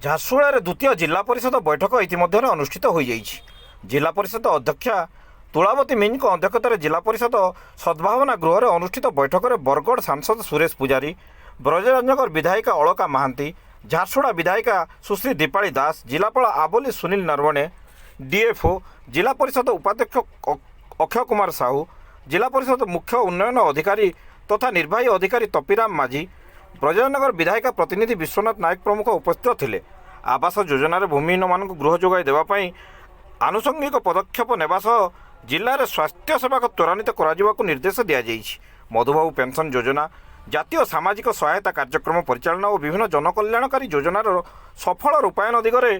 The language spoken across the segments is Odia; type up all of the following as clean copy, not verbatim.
ଝାରସୁଗୁଡ଼ାରେ ଦ୍ୱିତୀୟ ଜିଲ୍ଲା ପରିଷଦ ବୈଠକ ଇତିମଧ୍ୟରେ ଅନୁଷ୍ଠିତ ହୋଇଯାଇଛି। ଜିଲ୍ଲା ପରିଷଦ ଅଧ୍ୟକ୍ଷା ତୁଳାବତୀ ମିଞ୍ଜଙ୍କ ଅଧ୍ୟକ୍ଷତାରେ ଜିଲ୍ଲା ପରିଷଦ ସଦ୍ଭାବନା ଗୃହରେ ଅନୁଷ୍ଠିତ ବୈଠକରେ ବରଗଡ଼ ସାଂସଦ ସୁରେଶ ପୂଜାରୀ, ବ୍ରଜରାଜନଗର ବିଧାୟିକା ଅଳକା ମହାନ୍ତି, ଝାରସୁଗୁଡ଼ା ବିଧାୟିକା ସୁଶ୍ରୀ ଦୀପାଳି ଦାସ, ଜିଲ୍ଲାପାଳ ଆବୋଲି ସୁନୀଲ ନରବଣେ, ଡିଏଫ୍ଓ, ଜିଲ୍ଲା ପରିଷଦ ଉପାଧ୍ୟକ୍ଷ ଅକ୍ଷୟ କୁମାର ସାହୁ, ଜିଲ୍ଲା ପରିଷଦ ମୁଖ୍ୟ ଉନ୍ନୟନ ଅଧିକାରୀ ତଥା ନିର୍ବାହୀ ଅଧିକାରୀ ତପିରାମ ମାଝୀ, ବ୍ରଜରାଜନଗର ବିଧାୟିକା ପ୍ରତିନିଧି ବିଶ୍ୱନାଥ ନାୟକ ପ୍ରମୁଖ ଉପସ୍ଥିତ ଥିଲେ। ଆବାସ ଯୋଜନାରେ ଭୂମିହୀନମାନଙ୍କୁ ଗୃହ ଯୋଗାଇ ଦେବା ପାଇଁ ଆନୁଷଙ୍ଗିକ ପଦକ୍ଷେପ ନେବା ସହ ଜିଲ୍ଲାରେ ସ୍ୱାସ୍ଥ୍ୟ ସେବାକୁ ତ୍ୱରାନ୍ୱିତ କରାଯିବାକୁ ନିର୍ଦ୍ଦେଶ ଦିଆଯାଇଛି। ମଧୁବାବୁ ପେନ୍ସନ୍ ଯୋଜନା, ଜାତୀୟ ସାମାଜିକ ସହାୟତା କାର୍ଯ୍ୟକ୍ରମ ପରିଚାଳନା ଓ ବିଭିନ୍ନ ଜନକଲ୍ୟାଣକାରୀ ଯୋଜନାର ସଫଳ ରୂପାୟନ ଦିଗରେ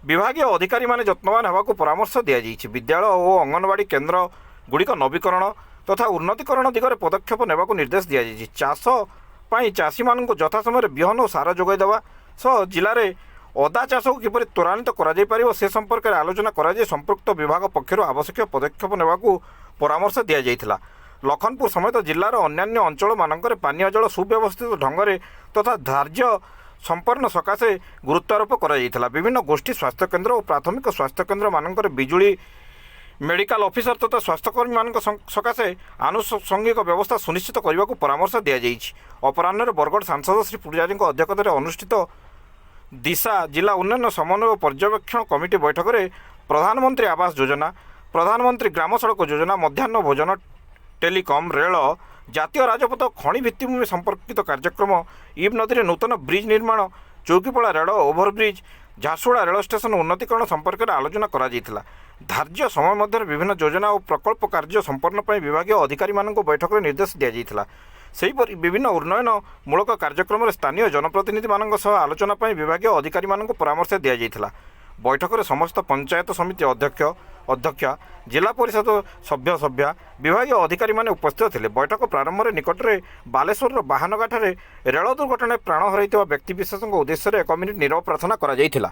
ବିଭାଗୀୟ ଅଧିକାରୀମାନେ ଯତ୍ନବାନ ହେବାକୁ ପରାମର୍ଶ ଦିଆଯାଇଛି। ବିଦ୍ୟାଳୟ ଓ ଅଙ୍ଗନବାଡ଼ି କେନ୍ଦ୍ର ଗୁଡ଼ିକ ନବୀକରଣ ତଥା ଉନ୍ନତିକରଣ ଦିଗରେ ପଦକ୍ଷେପ ନେବାକୁ ନିର୍ଦ୍ଦେଶ ଦିଆଯାଇଛି। ଚାଷ ପାଇଁ ଚାଷୀମାନଙ୍କୁ ଯଥାସମୟରେ ବିହନ ଓ ସାର ଯୋଗାଇ ଦେବା ସହ ଜିଲ୍ଲାରେ ଅଦା ଚାଷକୁ କିପରି ତ୍ୱରାନ୍ୱିତ କରାଯାଇପାରିବ, ସେ ସମ୍ପର୍କରେ ଆଲୋଚନା କରାଯାଇ ସମ୍ପୃକ୍ତ ବିଭାଗ ପକ୍ଷରୁ ଆବଶ୍ୟକୀୟ ପଦକ୍ଷେପ ନେବାକୁ ପରାମର୍ଶ ଦିଆଯାଇଥିଲା। ଲଖନପୁର ସମେତ ଜିଲ୍ଲାର ଅନ୍ୟାନ୍ୟ ଅଞ୍ଚଳମାନଙ୍କରେ ପାନୀୟ ଜଳ ସୁବ୍ୟବସ୍ଥିତ ଢଙ୍ଗରେ ତଥା ଧାର୍ଯ୍ୟ ସମ୍ପନ୍ନ ସକାଶେ ଗୁରୁତ୍ୱାରୋପ କରାଯାଇଥିଲା। ବିଭିନ୍ନ ଗୋଷ୍ଠୀ ସ୍ୱାସ୍ଥ୍ୟକେନ୍ଦ୍ର ଓ ପ୍ରାଥମିକ ସ୍ୱାସ୍ଥ୍ୟକେନ୍ଦ୍ରମାନଙ୍କରେ ବିଜୁଳି, ମେଡ଼ିକାଲ ଅଫିସର ତଥା ସ୍ୱାସ୍ଥ୍ୟକର୍ମୀମାନଙ୍କ ସକାଶେ ଆନୁଷଙ୍ଗିକ ବ୍ୟବସ୍ଥା ସୁନିଶ୍ଚିତ କରିବାକୁ ପରାମର୍ଶ ଦିଆଯାଇଛି। ଅପରାହ୍ନରେ ବରଗଡ଼ ସାଂସଦ ଶ୍ରୀ ପୂଜାରୀଙ୍କ ଅଧ୍ୟକ୍ଷତାରେ ଅନୁଷ୍ଠିତ ଦିଶା ଜିଲ୍ଲା ଉନ୍ନୟନ ସମନ୍ୱୟ ଓ ପର୍ଯ୍ୟବେକ୍ଷଣ କମିଟି ବୈଠକରେ ପ୍ରଧାନମନ୍ତ୍ରୀ ଆବାସ ଯୋଜନା, ପ୍ରଧାନମନ୍ତ୍ରୀ ଗ୍ରାମ ସଡ଼କ ଯୋଜନା, ମଧ୍ୟାହ୍ନ ଭୋଜନ, ଟେଲିକମ୍, ରେଳ, ଜାତୀୟ ରାଜପଥ, ଖଣି ଭିତ୍ତିଭୂମି ସମ୍ପର୍କିତ କାର୍ଯ୍ୟକ୍ରମ, ଇବ୍ ନଦୀରେ ନୂତନ ବ୍ରିଜ୍ ନିର୍ମାଣ, ଚୌକିପଡ଼ା ରେଳ ଓଭରବ୍ରିଜ୍, ଝାରସୁଗୁଡ଼ା ରେଳ ଷ୍ଟେସନ ଉନ୍ନତିକରଣ ସମ୍ପର୍କରେ ଆଲୋଚନା କରାଯାଇଥିଲା। ଧାର୍ଯ୍ୟ ସମୟ ମଧ୍ୟରେ ବିଭିନ୍ନ ଯୋଜନା ଓ ପ୍ରକଳ୍ପ କାର୍ଯ୍ୟ ସମ୍ପନ୍ନ ପାଇଁ ବିଭାଗୀୟ ଅଧିକାରୀମାନଙ୍କୁ ବୈଠକରେ ନିର୍ଦ୍ଦେଶ ଦିଆଯାଇଥିଲା। ସେହିପରି ବିଭିନ୍ନ ଉନ୍ନୟନମୂଳକ କାର୍ଯ୍ୟକ୍ରମରେ ସ୍ଥାନୀୟ ଜନପ୍ରତିନିଧିମାନଙ୍କ ସହ ଆଲୋଚନା ପାଇଁ ବିଭାଗୀୟ ଅଧିକାରୀମାନଙ୍କୁ ପରାମର୍ଶ ଦିଆଯାଇଥିଲା। ବୈଠକରେ ସମସ୍ତ ପଞ୍ଚାୟତ ସମିତି ଅଧ୍ୟକ୍ଷ, ଅଧ୍ୟକ୍ଷା, ଜିଲ୍ଲା ପରିଷଦ ସଭ୍ୟ, ସଭ୍ୟା, ବିଭାଗୀୟ ଅଧିକାରୀମାନେ ଉପସ୍ଥିତ ଥିଲେ। ବୈଠକ ପ୍ରାରମ୍ଭରେ ନିକଟରେ ବାଲେଶ୍ୱରର ବାହାନଗାଠାରେ ରେଳ ଦୁର୍ଘଟଣାରେ ପ୍ରାଣ ହରାଇଥିବା ବ୍ୟକ୍ତିବିଶେଷଙ୍କ ଉଦ୍ଦେଶ୍ୟରେ ଏକ ମିନିଟ୍ ନୀରବ ପ୍ରାର୍ଥନା କରାଯାଇଥିଲା।